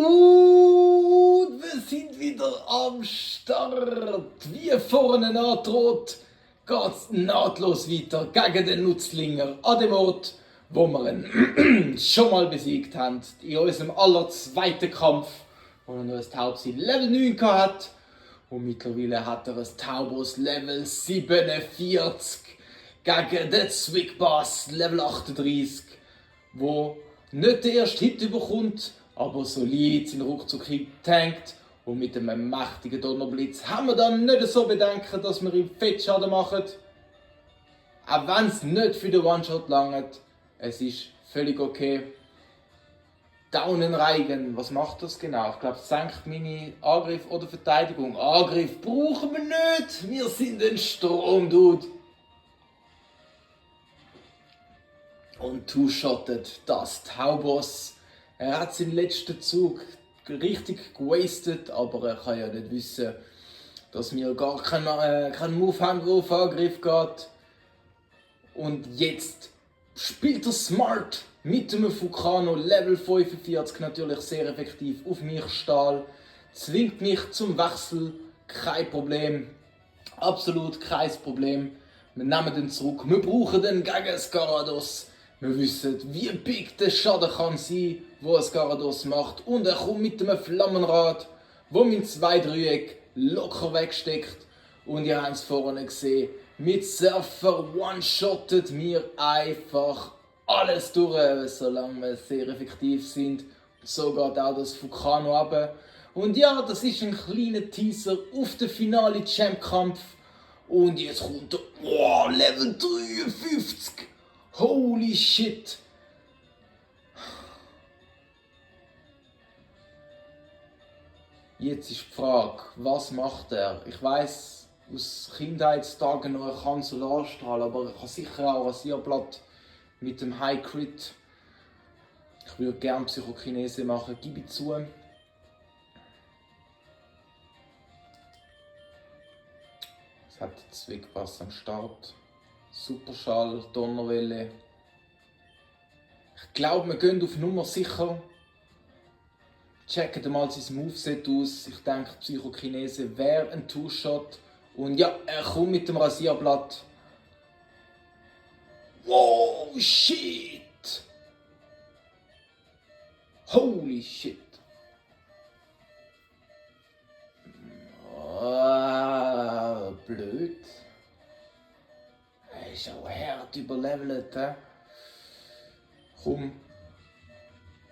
Und wir sind wieder am Start. Wie vorne androht, geht's nahtlos weiter gegen den Nutzlinger an dem Ort, wo wir ihn schon mal besiegt haben. In unserem zweiten Kampf, wo er noch ein Taubsi Level 9 hatte. Und mittlerweile hat er ein Taubos Level 47 gegen den Zwickbass Level 38, wo nicht den ersten Hit überkommt, aber solid seinen Rückzug tankt. Und mit einem mächtigen Donnerblitz haben wir dann nicht so Bedenken, dass wir ihm Fettschaden machen. Auch wenn es nicht für den One-Shot langt, es ist völlig okay. Daunenreigen, was macht das genau? Ich glaube, es senkt meine Angriff oder Verteidigung. Angriff brauchen wir nicht, wir sind ein Stromdude. Und two-shottet das Taubos. Er hat seinen letzten Zug richtig gewastet, aber er kann ja nicht wissen, dass wir gar keinen Move haben, der auf Angriff geht. Und jetzt spielt er smart mit dem Vulcano Level 45 natürlich sehr effektiv auf mich Stahl. Zwingt mich zum Wechsel, kein Problem. Absolut kein Problem. Wir nehmen den zurück, wir brauchen den gegen Skarados. Wir wissen, wie big der Schaden kann sein, wo ein Garados macht. Und er kommt mit einem Flammenrad, wo mein 2-Dreieck locker wegsteckt. Und ihr habt es vorne gesehen, mit Surfer one-shottet mir einfach alles durch, solange wir sehr effektiv sind. So geht auch das Vulcano runter. Und ja, das ist ein kleiner Teaser auf den finale Champ-Kampf. Und jetzt kommt der Level 53. Holy shit! Jetzt ist die Frage, was macht er? Ich weiss aus Kindheitstagen noch, er kann Solarstrahl, aber er kann sicher auch Rasierblatt mit dem High Crit. Ich würde gerne Psychokinese machen, gebe ich zu. Es hat den Zwickpass am Start. Superschall, Donnerwelle. Ich glaube, wir gehen auf Nummer sicher. Checken mal sein Moveset aus. Ich denke, Psychokinese wäre ein Two-Shot. Und ja, er kommt mit dem Rasierblatt. Wow, shit! Holy shit! Blöd. Er ist auch hart überlevelt. Komm,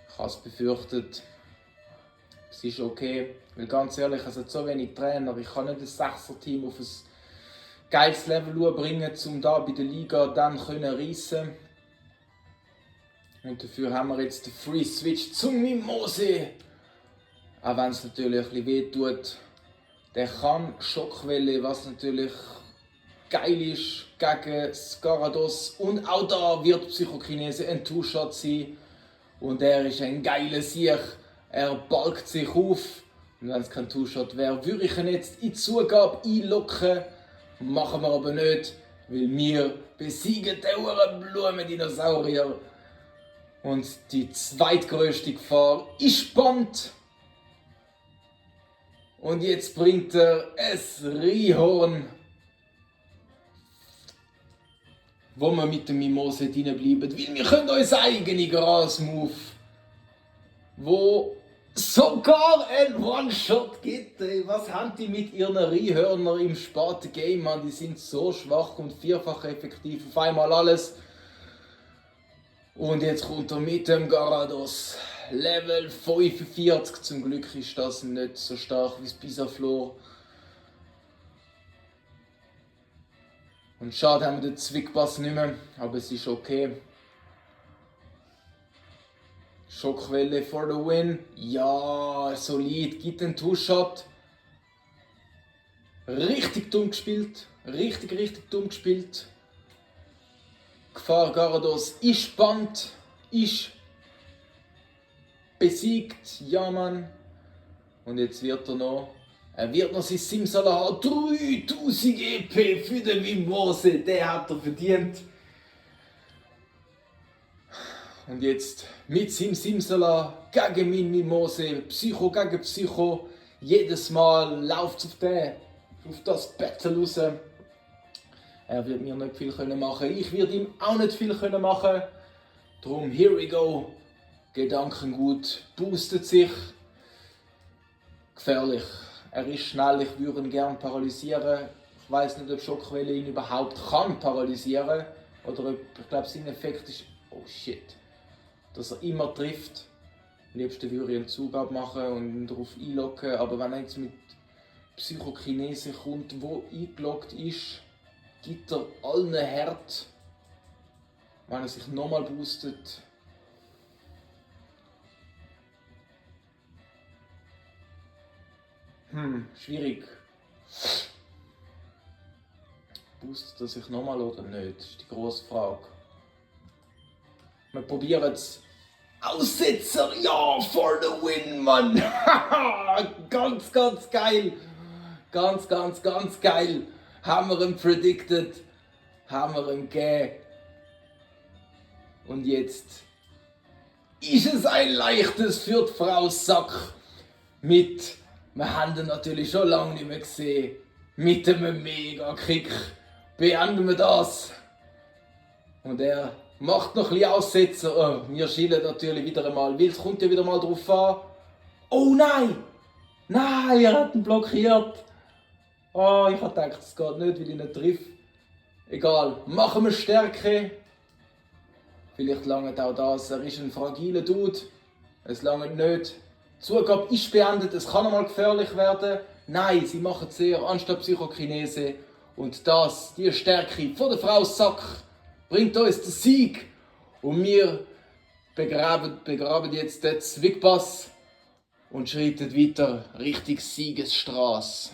ich habe es befürchtet. Es ist okay, weil ganz ehrlich, es hat so wenig Trainer. Ich kann nicht ein 6er-Team auf ein geiles Level bringen, um da bei der Liga dann reissen. Und dafür haben wir jetzt den Free Switch zum Mimose. Auch wenn es natürlich ein bisschen wehtut. Der kann Schockwelle, was natürlich geil ist gegen Skarados. Und auch da wird Psychokinese ein Two-Shot sein. Und er ist ein geiler Sieg. Er balgt sich auf. Und wenn es kein Two-Shot wäre, würde ich ihn jetzt in die Zugabe einlocken. Machen wir aber nicht, weil wir besiegen den Blumendinosaurier. Und die zweitgrößte Gefahr ist spannend. Und jetzt bringt er ein Rhyhorn, wo wir mit dem Mimose reinbleiben, weil wir können uns eigene Gras-Move, wo sogar ein One-Shot gibt. Was haben die mit ihren Rhyhörnern im späten Game, Mann? Die sind so schwach und vierfach effektiv. Auf einmal alles. Und jetzt kommt er mit dem Garados. Level 45. Zum Glück ist das nicht so stark wie das Pisaflor. Und schade haben wir den Zwickbass nicht mehr, aber es ist okay. Schockwelle for the win. Ja, solid. Gibt einen Two-Shot. Richtig dumm gespielt. Richtig dumm gespielt. Gefahr Garados ist spannend. Ist besiegt. Ja, Mann. Und jetzt wird er noch sein Simsala haben. 3000 EP für den Mimose. Der hat er verdient. Und jetzt mit seinem Simsala gegen Mimose, Psycho gegen Psycho. Jedes Mal läuft es auf das Battle raus. Er wird mir nicht viel machen können. Ich werde ihm auch nicht viel machen können. Darum, here we go. Gedankengut boostet sich. Gefährlich. Er ist schnell, ich würde ihn gerne paralysieren. Ich weiß nicht, ob Schockwelle ihn überhaupt kann paralysieren. Oder ob, ich glaube, sein Effekt ist, oh shit, dass er immer trifft. Am liebsten würde ich einen Zug abmachen und ihn darauf einloggen. Aber wenn er jetzt mit Psychokinese kommt, wo eingeloggt ist, gibt er allen Herd. Wenn er sich nochmal boostet. Schwierig. Boostet er sich nochmal oder nicht? Das ist die grosse Frage. Wir probieren es. Aussetzer, ja, for the win, Mann! Ganz, ganz geil! Ganz, ganz, ganz geil! Haben wir ihn predicted? Haben wir ihn gegeben? Und jetzt ist es ein leichtes für die Frau Sack mit, wir haben ihn natürlich schon lange nicht mehr gesehen, mit einem Mega-Kick. Beenden wir das. Und er macht noch ein bisschen Aussetzer. Oh, wir schielen natürlich wieder einmal, weil es kommt ja wieder mal drauf an. Oh nein! Nein, er hat ihn blockiert. Oh, ich habe gedacht, es geht nicht, weil ich nicht triff. Egal, machen wir Stärke. Vielleicht langt auch das. Er ist ein fragiler Dude. Es langt nicht. Die Zugabe ist beendet, es kann einmal gefährlich werden. Nein, sie machen es sehr anstatt Psychokinese. Und das, die Stärke von der Frau Sack, bringt uns den Sieg. Und wir begraben jetzt den Zwickpass und schreiten weiter Richtung Siegesstraße.